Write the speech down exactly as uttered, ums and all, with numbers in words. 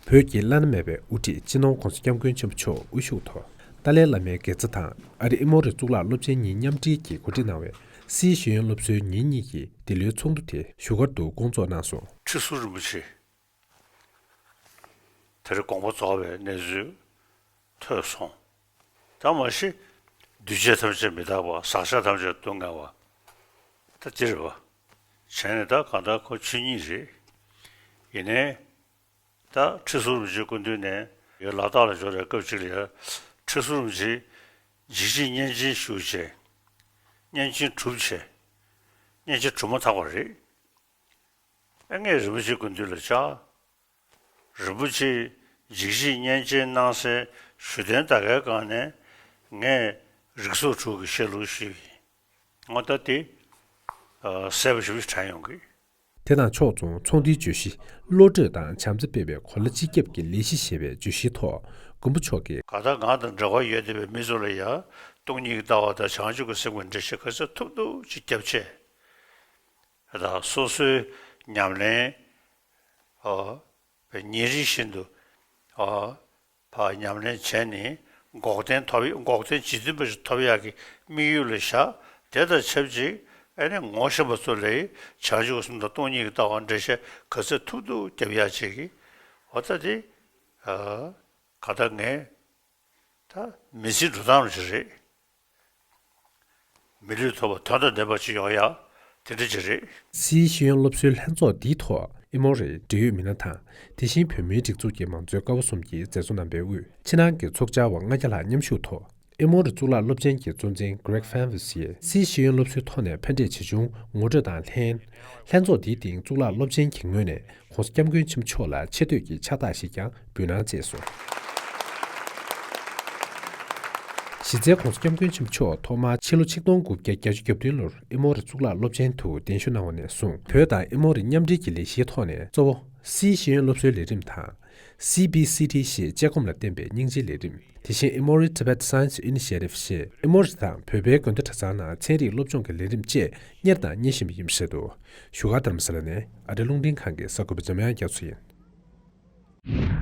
བོད་ཀྱི་བླ་ན་མེད་པའི་དབུ་ཁྲིད་སྤྱི་ནོར་༧གོང་ས་༧སྐྱབས་མགོན་ཆེན་པོ་མཆོག་དབུ་བཞུགས་ཐོག་ཏཱ་ལའི་བླ་མའི་དགེ་རྩ་དང་ཨ་རི་ཨེ་མོ་རི་གཙུག་ལག་སློབ་ཆེན་གཉིས་མཉམ་འབྲེལ་གྱིས་གོ་སྒྲིག་གནང་བའི་སིའི་ཤེས་ཡོན་སློབ་གསོའི་ཉིན་གཉིས་ཀྱི་འདི་ལོའི་ཚོགས་འདུ་དེ་བཞུགས་སྒར་དུ་བསྐོང་ཚོགས་གནང་སོང་། ཁྲི་ཟུར་རིན་པོ་ཆེ་དེར་དགོངས་པ་རྫོགས་པའི་གནས་ཚུལ་ཐོས་སོང་། ད་མ་གཞི་འདུས་བྱས་ཐམས་ཅད་མི་རྟག་པ། ཟག་བཅས་ཐམས་ཅད་སྡུག་བསྔལ་བ། ད་འདི་རེད་པ། བྱས་ནས་ད་གང་ལྟར་ཁོ་ཆོས་ཉིད་རེད། ཡིན་ནའི་ད་ཁྲི་ཟུར་རིན་པོ་ཆེ་སྐུ་མདུན་ནས་ཡོད་ལ་དྭགས་ལ་འབྱོར་བའི་སྐབས་ཅིག་ལ་ཡ། ཁྲི་ཟུར་རིན་པོ་ཆེ་འཇིགས་བྱེད་བསྙེན་ཆེན་ཞུས་བྱས། བསྙེན་ཆེན་གྲུབ་བྱས། བསྙེན་ཆེན་གྲུབ་མ་ཐག་པ་རེད། ཨེ་ངས་རིན་པོ་ཆེ་སྐུ་མདུན་ལ་བཅར། རིན་པོ་ཆེས་འཇིགས་བྱེད་བསྙེན་ཆེན་གནང་སའི་ཞུ་རྟེན་དག་གའི་སྒང་ནས་ངས་རིགས་ཚོགས་དྲུག་གི་བཤད་ལུགས་ཞུས་ཡིན། འོ་ད་དེ་ཨ་གསལ་པོ་ཞེ་པོ་ཞིག་དྲན་ཡོང་གི། དེ་དང་ཕྱོགས་མཚུངས་ཚོགས་འདུའི་བརྗོད་གཞི་བློ་གྲོས་དང་བྱམས་བརྩེ་སྤེལ་བའི་གོ་ལ་སྤྱི་ཁྱབ་ཀྱི་ལས་གཞི་ཞེས་པའི་བརྗོད་གཞིའི་ཐོག་མགོན་པོ་མཆོག་གིས། གང་ལྟར་ང་དང་འབྲེལ་བ་ཡོད་བསྡད་པའི་མི་ཚོ་ལ་ཡང་སྟོང་ཉིད་ཀྱི་ལྟ་བ་དང་བྱང་ཆུབ་ཀྱི་སེམས་ཀྱི་འགྲེལ་བཤད་ག་ཚོད་ཐུབ་ཐུབ་ཅིག་བརྒྱབ་བྱས། ད་སོ་སོའི་ཉམས་ལེན་ཨ་ཉིན་རེ་བཞིན་དུ་ཨ་ཕར་ཉམས་ལེན་བྱས་ནས་འགོག་བདེན་ཐོབ་འགོག་བདེན་ཇི་བདུན་པ་ཞིག་ཐོབ་ཡག་གི་དམིགས་ཡུལ་ལ་བཞག་དེ་དང་ཆབས་ཅིག་ཨ་ནི་ངོ་ཤེས་པ་ཚོ་ལ་བྱང་ཆུབ་སེམས་དང་སྟོང་ཉིད་ཀྱི་ལྟ་བ་འགྲེལ་བཤད་ག་ཚོད་ཐུབ་ཐུབ་རྒྱབ་ཡག་ཅིག་གི་འོ་ད་དེ་ཨ་ག་ད་ངས་ད་མི་ཚེའི་འགྲོ་སྟངས་རུ་ཅིག་རེད། མི་ལུས་ཐོབ་པ་དོན་དང་ལྡན་པ་ཅིག་ཡོང་ཡག་དེ་འདྲ་ཅིག་རེད། སིའི་ཤེས་ཡོན་སློབ་གསོའི་ལྷན་ཚོགས་འདིའི་ཐོག་ཨེ་མོ་རི་འབྲེལ་ཡོད་མི་སྣ་དང་། དེ་བཞིན་བོད་མིའི་སྒྲིག་འཛུགས་ཀྱི་མང་གཙོའི་ཀ་བ་གསུམ་གྱི་མཛད་གཙོ་རྣམ་པའི་དབུས་ཕྱི་ནང་གི་ཚོགས་བཅར་བ་ལྔ་བརྒྱ་ལྷག་མཉམ་ཞུགས་ཐོག་ཨེ་མོ་རི་གཙུག་ལག་སློབ་ཆེན་གྱི་གཙོ་འཛིན་Greg Fanvis ཡིས་སིའི་ཤེས་ཡོན་སློབ་གསོའི་ཐོག་ནས་ཕན་འབྲས་ཇི་བྱུང་ངོ་སྤྲོད་དང་ལྷན། ལྷན་ཚོགས་འདིའི་སྟེང་གཙུག་ལག་སློབ་ཆེན་གྱི་ངོས་ནས་༧གོང་ས་༧སྐྱབས་མགོན་ཆེན་པོ་མཆོག་ལ་ཆེ་བསྟོད་ཀྱི་ཕྱག་རྟགས་ཤིག་ཀྱང་འབུལ་གནང་བཅས་སོ། གཞི་རྩའི་༧གོང་ས་༧སྐྱབས་མགོན་ཆེན་པོ་མཆོག་ཐོག་མར་ཕྱི་ལོ་ཆིག་སྟོང་དགུ་བརྒྱ་བརྒྱད་ཅུ་གྱ་བདུན་ལོར་ཨེ་མོ་རི་གཙུག་ལག་སློབ་ཆེན་དུ་གདན་ཞུ་གནང་བ་ནས་བཟུང་བོད་དང་ཨེ་མོ་རི་མཉམ་འབྲེལ་གྱི་ལས་གཞིའི་ཐོག་ནས་གཙོ་བོ་སིའི་ཤེས་ཡོན་སློབ་གསོའི་ལས་རིམ་དང་། སི་བི་སི་ཊི་ཞེས་དཔྱད་སྒོམ་ལ་བརྟེན་པའི་སྙིང་རྗེའི་ལས་རིམ། དེ་བཞིན་Emory Tibet Science Initiative ཞེས་ཨེ་མོ་རི་དང་བོད་པའི་དགོན་སྡེ་གྲྭ་ཚང་ནང་ཚན་རིག་སློབ་སྦྱོང་གི་ལས་རིམ་བཅས་གཉེར་དང་གཉེར་བཞིན་པ་ཡིན་པ་རེད་འདུག་བཞུགས་སྒར་རྡ་རམ་ས་ལ་ནས་ཨ་རིའི་རླུང་འཕྲིན་ཁང་གི་གསར་འགོད་པ་འཇམ་དབྱངས་རྒྱ་མཚོ་ཡིན།